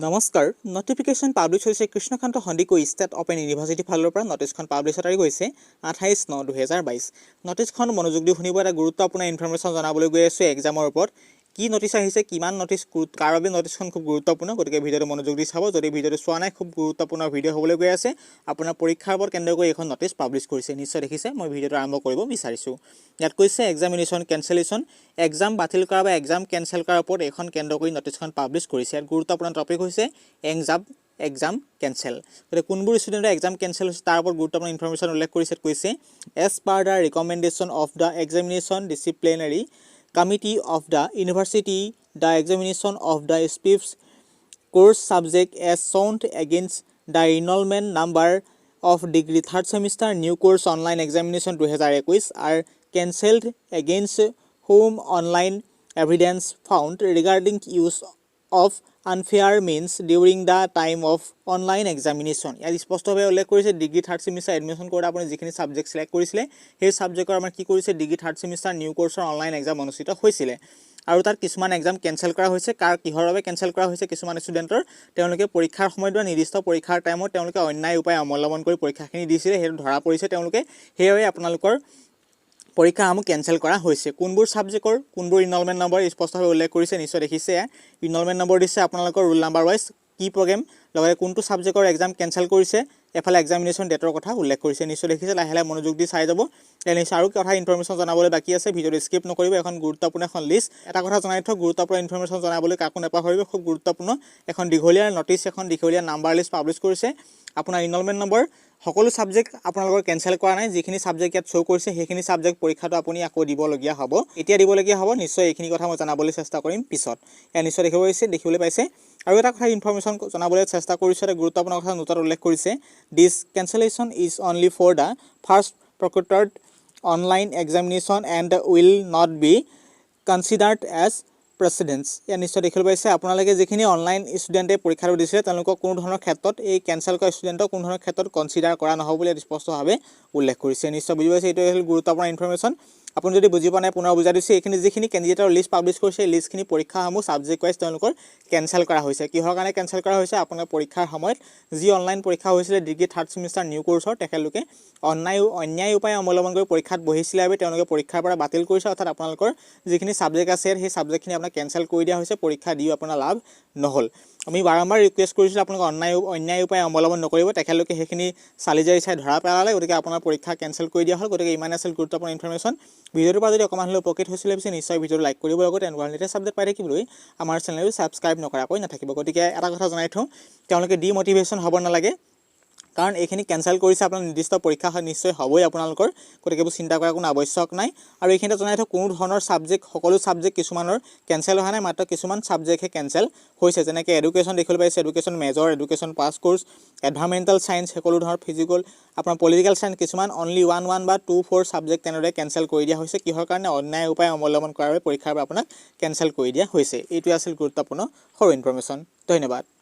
নমস্কাৰ। Notification publish হৈছে Krishnakanta Sandikoi state open ইউনিভাৰ্চিটিৰ ফালৰ পৰা। নটিছখন পাব্লিছৰ তাৰিখ হৈছে 28/9/2022। নটিছখন মনোযোগ দি শুনিব। এটা গুৰুত্বপূৰ্ণ ইনফৰমেশ্যন জনাবলৈ গৈ আছোঁ এক্সামৰ ওপৰত। কি নটিছ আহিছে, কিমান নটিছ, কাৰ বাবে নটিছখন খুব গুৰুত্বপূৰ্ণ, গতিকে ভিডিঅ'টো মনোযোগ দি চাব। যদি ভিডিঅ'টো চোৱা নাই, খুব গুৰুত্বপূৰ্ণ ভিডিঅ' হ'বলৈ গৈ আছে। আপোনাৰ পৰীক্ষাৰ ওপৰত কেন্দ্ৰ কৰি এইখন নটিছ পাব্লিছ কৰিছে, নিশ্চয় দেখিছে। মই ভিডিঅ'টো আৰম্ভ কৰিব বিচাৰিছোঁ। ইয়াত কৈছে এক্সামিনেশ্যন কেঞ্চেলেশ্যন, এক্সাম বাতিল কৰা বা এক্সাম কেঞ্চেল কৰাৰ ওপৰত এইখন কেন্দ্ৰ কৰি নটিছখন পাব্লিছ কৰিছে। ইয়াত গুৰুত্বপূৰ্ণ টপিক হৈছে এক্সাম কেঞ্চেল। গতিকে কোনবোৰ ষ্টুডেণ্টৰ এক্সাম কেঞ্চেল হৈছে, তাৰ ওপৰত গুৰুত্বপূৰ্ণ ইনফৰমেশ্যন উল্লেখ কৰিছে। কৈছে, as per the recommendation of the examination disciplinary committee of the university, the examination of the specified course subject as shown against the enrollment number of degree third semester new course online examination 2021 are cancelled against whom online evidence found regarding use of unfair means during the time of online examination। ইয়াত স্পষ্টভাৱে উল্লেখ কৰিছে, degree third semester admission কৰোঁতে আপুনি যিখিনি subject select কৰিছিলে, সেই ছাবজেক্টৰ আমাৰ কি কৰিছে, ডিগ্ৰী থাৰ্ড ছেমিষ্টাৰ নিউ কোৰ্চৰ অনলাইন এক্সাম অনুষ্ঠিত হৈছিলে আৰু তাত কিছুমান এক্সাম কেঞ্চেল কৰা হৈছে। কাৰ, কিহৰ বাবে কেঞ্চেল কৰা হৈছে? কিছুমান ষ্টুডেণ্টৰ তেওঁলোকে পৰীক্ষাৰ সময়ত বা নিৰ্দিষ্ট পৰীক্ষাৰ টাইমত তেওঁলোকে অন্যায় উপায় অৱলম্বন কৰি পৰীক্ষাখিনি দিছিলে, সেইটো ধৰা পৰিছে তেওঁলোকে। সেইবাবে আপোনালোকৰ পৰীক্ষাসমূহ কেঞ্চেল কৰা হৈছে। কোনবোৰ ছাবজেক্টৰ কোনবোৰ ইনৰলমেণ্ট নম্বৰ স্পষ্টভাৱে উল্লেখ কৰিছে, নিশ্চয় দেখিছে। ইনৰলমেণ্ট নম্বৰ দিছে, আপোনালোকৰ ৰোল নাম্বাৰ ৱাইজ কি প্ৰগ্ৰেম, লগতে কোনটো ছাবজেক্টৰ এক্সাম কেঞ্চেল কৰিছে, এফালে এক্সামিনেশ্যন ডেটৰ কথা উল্লেখ কৰিছে, নিশ্চয় দেখিছে। লাহে লাহে মনোযোগ দি চাই যাব। নিশ্চয় আৰু কথা ইনফৰমেশ্যন জনাবলৈ বাকী আছে, ভিডিঅ'টো স্কিপ নকৰিব। এখন গুৰুত্বপূৰ্ণ এখন লিষ্ট। এটা কথা জনাই থওক, গুৰুত্বপূৰ্ণ ইনফৰমেশ্যন জনাবলৈ কাকো নাপাহৰিব। খুব গুৰুত্বপূৰ্ণ এখন দীঘলীয়া নটিছ, এখন দীঘলীয়া নাম্বাৰ লিষ্ট পাব্লিছ কৰিছে। আপোনাৰ ইনৰলমেণ্ট নম্বৰ, সকলো ছাবজেক্ট আপোনালোকৰ কেঞ্চেল কৰা নাই। যিখিনি ছাবজেক্ট ইয়াত শ্ব' কৰিছে, সেইখিনি ছাবজেক্ট পৰীক্ষাটো আপুনি আকৌ দিবলগীয়া হ'ব। এতিয়া দিবলগীয়া হ'ব নিশ্চয়। এইখিনি কথা মই জনাবলৈ চেষ্টা কৰিম পিছত। ইয়াত নিশ্চয় দেখিব পাইছে, দেখিবলৈ পাইছে। আৰু এটা কথা ইনফৰমেশ্যন জনাবলৈ চেষ্টা কৰিছোঁ, এটা গুৰুত্বপূৰ্ণ কথা নোটত উল্লেখ কৰিছে, this cancellation is only for the first proctored online examination and will not be considered as precedence। ইয়াত নিশ্চয় দেখিবলৈ পাইছে, আপোনালোকে যিখিনি অনলাইন ষ্টুডেণ্টে পৰীক্ষাটো দিছিলে, তেওঁলোকক কোনো ধৰণৰ ক্ষেত্ৰত, এই কেঞ্চেল কৰা ষ্টুডেণ্টক কোনো ধৰণৰ ক্ষেত্ৰত কনচিডাৰ কৰা নহ'ব বুলি ইয়াত স্পষ্টভাৱে উল্লেখ কৰিছে। নিশ্চয় বুজি পাইছে। এইটো আছিল গুৰুত্বপূৰ্ণ ইনফৰমেশ্যন। আপুনি যদি বুজি পোৱা নাই, পুনৰ বুজাই দিছোঁ। এইখিনি যিখিনি কেণ্ডিডেটৰ লিষ্ট পাব্লিছ কৰিছে, এই লিষ্টখিনি পৰীক্ষাসমূহ ছাবজেক্ট ৱাইজ তেওঁলোকৰ কেঞ্চেল কৰা হৈছে। কিহৰ কাৰণে কেঞ্চেল কৰা হৈছে? আপোনাৰ পৰীক্ষাৰ সময়ত যি অনলাইন পৰীক্ষা হৈছিলে ডিগ্ৰী থাৰ্ড ছেমিষ্টাৰ নিউ কোৰ্চৰ, তেখেতলোকে অন্যায় উপায় অৱলম্বন কৰি পৰীক্ষাত বহিছিলে বাবে তেওঁলোকে পৰীক্ষাৰ পৰা বাতিল কৰিছে। অৰ্থাৎ আপোনালোকৰ যিখিনি ছাবজেক্ট আছে, সেই ছাবজেক্টখিনি আপোনাক কেঞ্চেল কৰি দিয়া হৈছে। পৰীক্ষা দিও আপোনাৰ লাভ নহ'ল। আমি বাৰম্বাৰ ৰিকুৱেষ্ট কৰিছিলোঁ আপোনালোকে অন্যায় উপায় অৱলম্বন নকৰিব। তেখেতলোকে সেইখিনি চালি জাৰি চাই ধৰা পেলালে, গতিকে আপোনাৰ পৰীক্ষা কেঞ্চেল কৰি দিয়া হ'ল। গতিকে ইমানে আছিল গুৰুত্বপূৰ্ণ ইনফৰমেশ্যন। ভিডিঅ'টোৰ পৰা যদি অকণমান হ'লেও উপকৃত হৈছিলে পিছে, নিশ্চয় ভিডিঅ'টো লাইক কৰিব। লগতে এনেকুৱা লেটেষ্ট আপডেট পাই থাকিবলৈ আমাৰ চেনেলটো ছাবস্ক্ৰাইব নকৰাকৈ নাথাকিব। গতিকে এটা কথা জনাই থওঁ, তেওঁলোকে ডিমটিভেশ্যন হ'ব নালাগে, কাৰণ এইখিনি কেঞ্চেল কৰিছে, আপোনাৰ নিৰ্দিষ্ট পৰীক্ষা হয় নিশ্চয় হ'বই আপোনালোকৰ। গতিকে এইবোৰ চিন্তা কৰাৰ কোনো আৱশ্যক নাই। আৰু এইখিনিতে জনাই থওঁ, কোনো ধৰণৰ ছাবজেক্ট, সকলো ছাবজেক্ট কিছুমানৰ কেঞ্চেল হোৱা নাই, মাত্ৰ কিছুমান ছাবজেক্টহে কেঞ্চেল হৈছে। যেনেকৈ এডুকেশ্যন দেখিবলৈ পাইছে, education major, education pass course, environmental science, সকলো ধৰণৰ ফিজিকেল, আপোনাৰ পলিটিকেল ছায়েন্স, কিছুমান অনলি ওৱান ওৱান বা টু ফ'ৰ ছাবজেক্ট তেনেদৰে কেঞ্চেল কৰি দিয়া হৈছে। কিহৰ কাৰণে? অন্যায় উপায় অৱলম্বন কৰাৰ বাবে পৰীক্ষাৰ পৰা আপোনাক কেঞ্চেল কৰি দিয়া হৈছে। এইটোৱে আছিল গুৰুত্বপূৰ্ণ সৰু ইনফৰমেশ্যন। ধন্যবাদ।